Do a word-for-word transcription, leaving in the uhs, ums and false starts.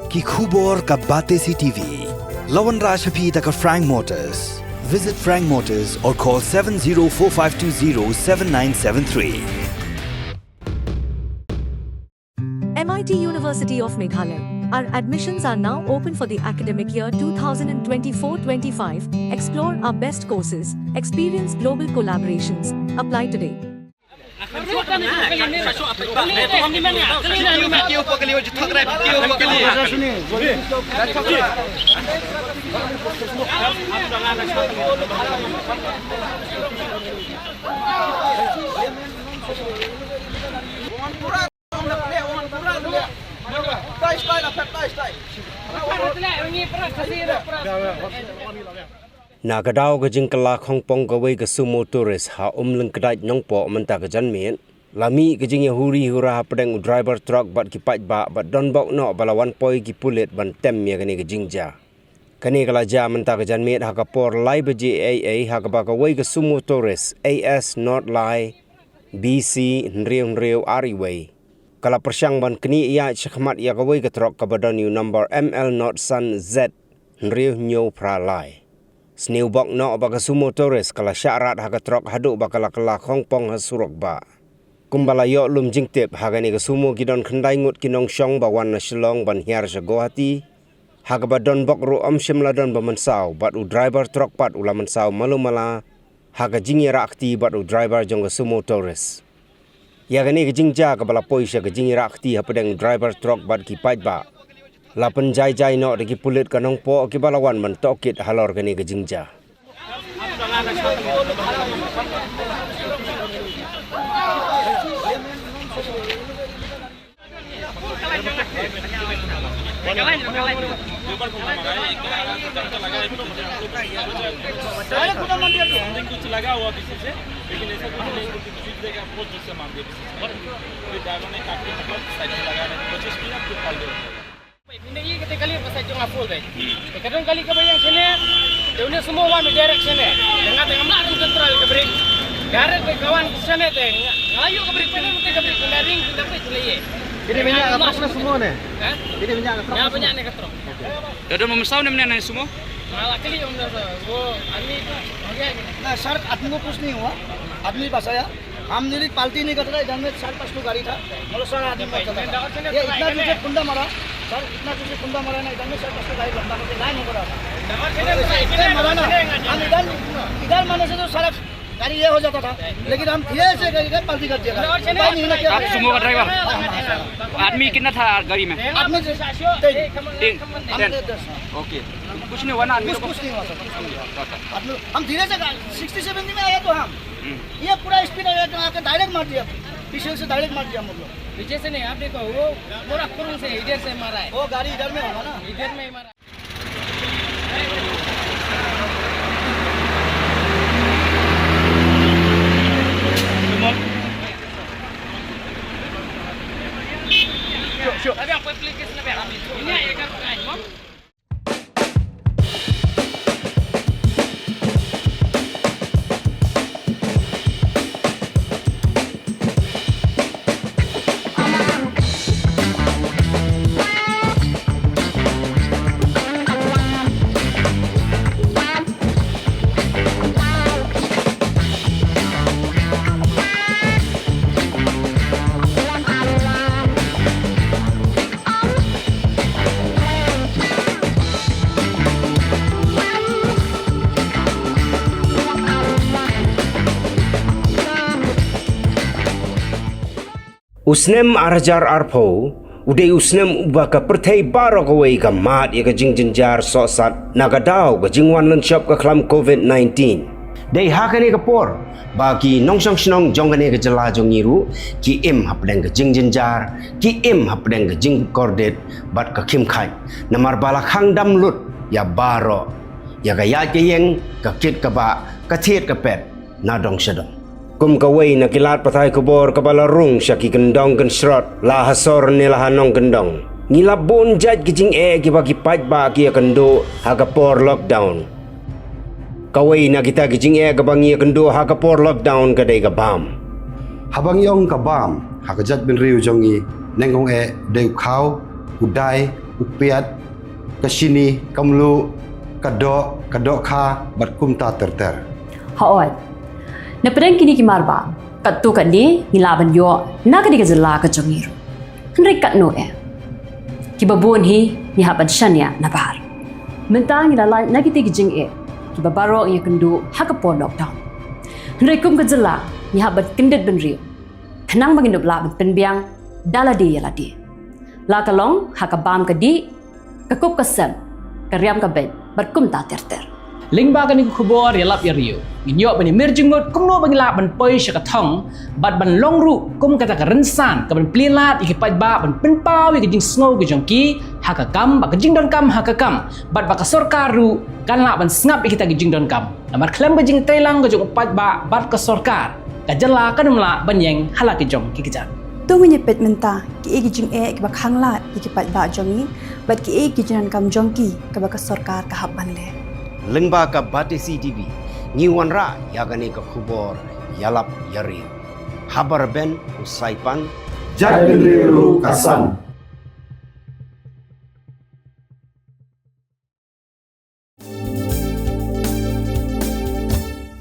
Ki khubor ka Batesi T V. La wanrah sha phi da ka Frank Motors. Visit Frank Motors or call seven zero four five two zero seven nine seven three. M I T University of Meghalaya. Our admissions are now open for the academic year two thousand twenty-four twenty-five. Explore our best courses, experience global collaborations. Apply today. Na ka daw ka jingkylla khongpong kawei ka sumo tourist ha Umlyngkdait Nongpoh mynta ka janmiet, la mih ka jingïahuri hura hapdeng u driver truck bad ki paidbah bad donbok noh ba la wan poi ki pulit ban tem ïa kane ka jingjia. Kane ka la jia mynta ka janmiet ha ka por lai baje eiei ha kaba kawei ka sumo tourist A S not lai B C hynriew hynriew ar wei ka la pyrshang ban knieh ïaid shakhmat ïa kawei ka truck kaba don ïa u number M L not san Z hynriew hynñiew phra lai. Sniew bok noh ba ka sumo tourist ka la shah rat ha ka truck haduh ba ka la kylla khongpong ha surok bah. Kumba la ïoh lum jingtip, ha kane ka sumo ki don khyndai ngut ki nongshong ba wan na Shillong ban hiar sha Guwahati. Ha kaba donbok ruh ym shym la don ba mynsaw bad u driver truck pat u la mynsaw malu mala ha ka jingïarap kti bad u driver jong ka sumo tourist. Ïa kane ka jingjia kaba la poi sha ka jingïarap kti hapdeng u driver truck bad ki paidbah, la pynjai jai noh da ki pulit ka Nongpoh kiba la wan ban tohkit halor kane ka jingjia. कुछ लगा हुआ किसी से, लेकिन ऐसा कुछ नहीं, कुछ जगह बहुत जोर से मार दिया किसी से। फिर ड्राइवर ने काट के, मतलब, साइड में लगाने की कोशिश की, फिर पलट गए। Hindi, ïa kata kali pasal jong apple dai. Te kadang kali ka bayang sini, te une semua wan direct sini. Tengah tengah mlarum central ka brake. Direct ka kawan sini te. Ngayu ka brake, pene mesti ka brake, kena ring, kena brake, kena ye. Ini minyak apa semua ni? Ha? Ini minyak apa? Ya, minyak ni ketrok. Dada mau mesau ni, mana ni semua? Malah kali yang dah, wo, ani tu, okey. ना सर, आदमी को कुछ नहीं हुआ, आदमी बचाया। हम नहीं, पालटी नहीं करता था, इधर में चार पांच ठो गाड़ी था, मतलब सारा आदमी मरता था। ये इतना जोर से कुंदा मारा, सर, इतना जोर से कुंदा मारा ना, इधर में चार पांच ठो गाड़ी लंबा करके लाइन हो रहा था। इतना मारा ना, हम इधर, इधर मारने से तो सारा गाड़ी ये हो जाता था, लेकिन हम धीरे से करके पालटी कर दिया। उपाय नहीं ना किया। आप सुमो का ड्राइवर? हाँ, हाँ, हाँ, सर। आदमी कितना था गाड़ी में? आदमी तीन। तीन। हम दस। ओके। कुछ नहीं हुआ ना आदमी कुछ, लोग को? कुछ नहीं हुआ सर, कुछ नहीं हुआ। अच्छा। आदमी, हम धीरे से गा-, सिक्सटी सेवेंटी में आया तो हम। हम्म। ये पूरा स्पीड आया तो आके डायरेक्ट मार दिया। पीछे से डायरेक्ट मार दिया हम लोग। पीछे से नहीं, आप देखो, वो पूरा कुरुंग से इधर से मारा है। वो गाड़ी इधर में होगा ना। इधर में ही मारा है। Sure, sure. U snem ar hajar arphew u dei u snem uba ka pyrthei baroh kawei ka mad ïa ka jingjynjar sohsat na ka daw ka jingwan lynshop ka khlam covid nineteen. Dei ha kane ka por ba ki nongshong shnong jong kane ka jylla jong ngi ruh ki im hapdeng ka jingjynjar, ki im hapdeng ka jingkordit bad ka khim khaid. Namar ba la khang dam lut ïa baroh, ïa ka ïaid ka ïeng, ka kit ka bah, ka thied ka pet, na dong sha dong. Kum kawei na ki lad pathai khubor kaba la rung sha ki kyndong kynshrot, la ha sor ne la ha nongkyndong, ngi la bun jait ki jingeh kiba ki paidbah ki ïakynduh ha ka por lockdown. Kawei na kita ki jingeh kaba ngi ïakynduh ha ka por lockdown ka dei ka bam. Haba ngi ong ka bam ha ka jaitbynriew jong ngi, nyngkong eh dei u khaw, u dai, u piat, ka shini, ka mluh, ka doh, ka dohkha, bad kumta ter ter. Hooid. Na pdeng kine ki marbam, katto katne ngi lah ban ïoh na kane ka jylla ka jong ngi ruh. Hynrei katno eh? Kiba bun hi ngi hap ban shaniah na bhar. Mynta ngi la lait na kitei ki jingeh kiba baroh ngi ïakynduh ha ka por lockdown. Hynrei kum ka jylla ngi hap ban kyndit bynriew khnang ba ngin ïoh lah ban pynbiang da lade ïa lade, la ka long ha ka bam ka dih, ka kup ka sem, ka riam ka beit, bad kumta ter ter. Lyngba kane ka khubor ïalap ïariew, ngin ïoh ban ïamir jingmut kumno ba ngin lah ban poi sha ka thong bad ban long ruh kum kata ka rynsan kaban plie lad ïa ki paidbah ban pynpaw ïa ka jingsngew ka jong ki ha ka kam, bad ka jingdonkam ha ka kam, bad ba ka sorkar ruh kan lah ban sngap ïa kita ki jingdonkam. Namar khlem ka jingtreilang ka jong u paidbah bad ka sorkar, ka jylla kan ym lah ban ïeng ha la ki jong ki kjat. To ngin ïa peit mynta kiei ki jingeh kiba khang lad ïa ki paidbah jong ngi, bad kiei ki jingdonkam jong ki kaba ka sorkar ka hap ban leh. Lyngba ka Batesi TV, ngi wanrah ïa kane ka khubor ïalap ïariew. Haba rben u Saipan, jait bynriew ruh ka san.